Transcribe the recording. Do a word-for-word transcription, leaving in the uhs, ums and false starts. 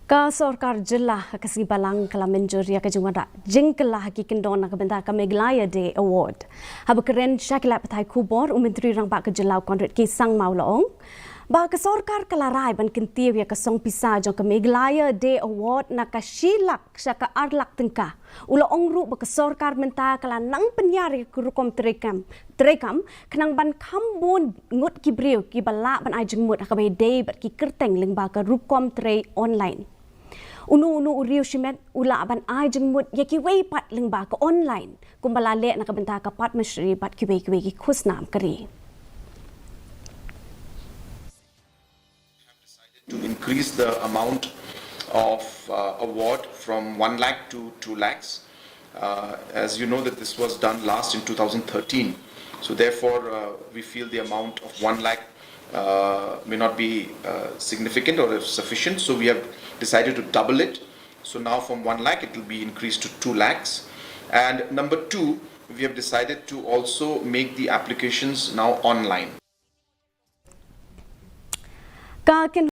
Ka Sorkar Jylla ha ka sngi Balang ka la mynjur ïa ka jingwanrah jingkylla ha ki kyndon na ka bynta ka Meghalaya Day Award. Haba kren sha ki lad pathai khubor, u Myntri Rangbah ka Jylla u Conrad K Sangma u la ong ba ka sorkar ka la rai ban kyntiew ïa ka song pisa jong ka Meghalaya Day Award na ka shi lak sha ka ar lak tyngka. U la ong ruh ba ka sorkar mynta ka la nang pynïar ïa ka rukom treikam, treikam khnang ban kham bun ngut ki briew kiba lah ban ai jingmut ha kaba ïadei bad ki kyrteng lyngba ka rukom trei online. Uno uno u riew shimet u lah ban ai jingmut ïa kiwei pat lyngba ka online, kumba la leh na ka bynta ka Padma Shri bad kiwei kiwei ki khusnam ka ri. Have decided to increase the amount of uh, award from one lakh to two lakhs. Uh, as you know that this was done last in two thousand thirteen. So therefore, uh, we feel the amount of one lakh uh, may not be uh, significant or sufficient. So we have decided to double it. So now from one lakh, it will be increased to two lakhs. And number two, we have decided to also make the applications now online. Ka kyn-